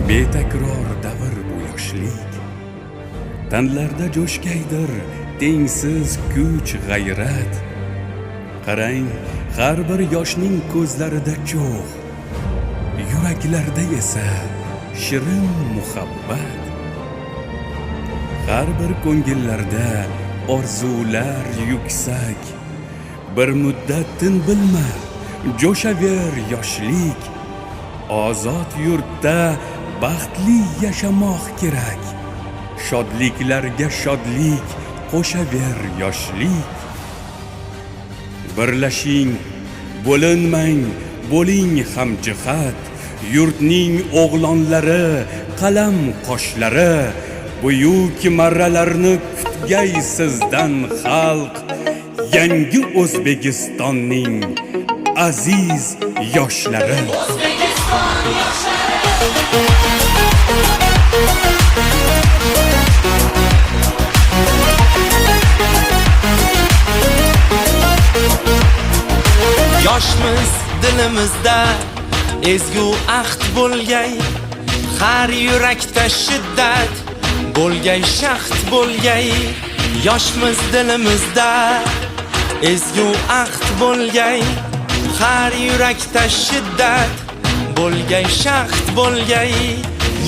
Betakror davr bu yoshlik. Tanlarda jo'shgaydir tengsiz kuch g'ayrat. Qarang, har bir yoshning ko'zlarida cho'g', yuraklarda esa shirin muhabbat. Har bir ko'ngillarda orzular yuksak. Bir muddat tin bilma, jo'shaver yoshlik. Ozod yurtda baxtli yashamoq kerak. Shodliklarga shodlik qo'shaver yoshlik. Birlashing, bo'linmang, bo'ling hamjihat. Yurtning o'g'lonlari, qalam qoshlari, buyuk marralarni kutgay sizdan xalq. Yangi O'zbekistonning aziz yoshlari. O'zbekiston yoshlari. Yoshmiz dilimizda ezgu ahd bo'lgay, har yurakda shiddat bo'lgay, shahd bo'lgay. Yoshmiz dilimizda ezgu ahd bo'lgay, har yurakda shiddat bo'lgay, shahd bo'lgay.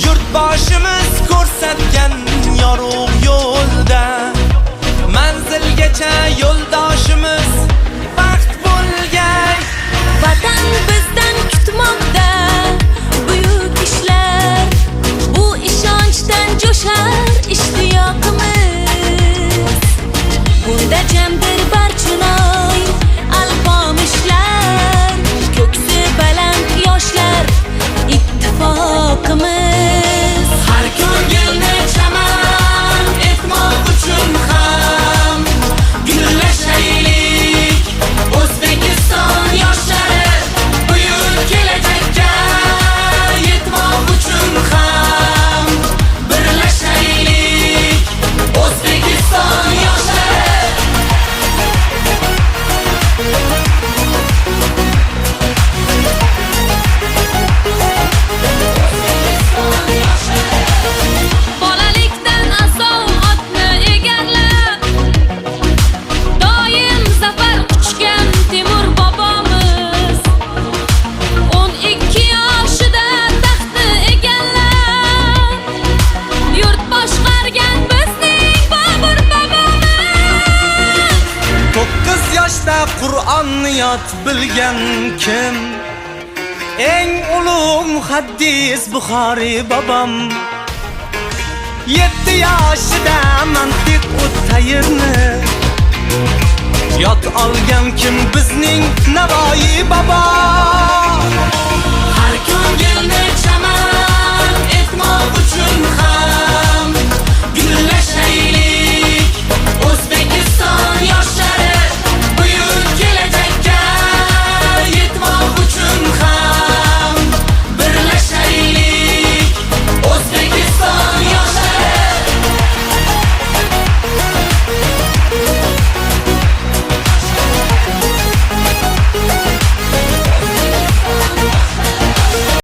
Yurtboshimiz ko'rsatgan yorug' yo'lda manzilgacha yo'ldoshimiz baxt bo'lgay. Vatan bizdan kutmoqda buyuk ishlar. Bu ishonchdan jo'shar ishtiyoqimiz. Bunda jamdir Barchinoy, Alpomishlar, ko'ksi baland yoshlar ittifoqimiz. Har ko'ngilni chaman etmoq uchun ham gullashaylik. O'zbekiston yoshlari, buyuk kelajakka yetmoq uchun ham birlashaylik. O'zbekiston yoshlari. O'zbekiston yoshlari. Bolalikdan asov otni egarlab, doim zafar quchgan Temur bobomiz. 12 yoshida taxtni egallab, yurt boshqargan bizning Bobur bobomiz. 9 yoshda Qur'onni yod bilgan kim? Eng ulug' muhaddis Buxoriy bobom. 7 yoshida mantiq ut-tayrni yod olgan kim? Bizning Navoiy bobom.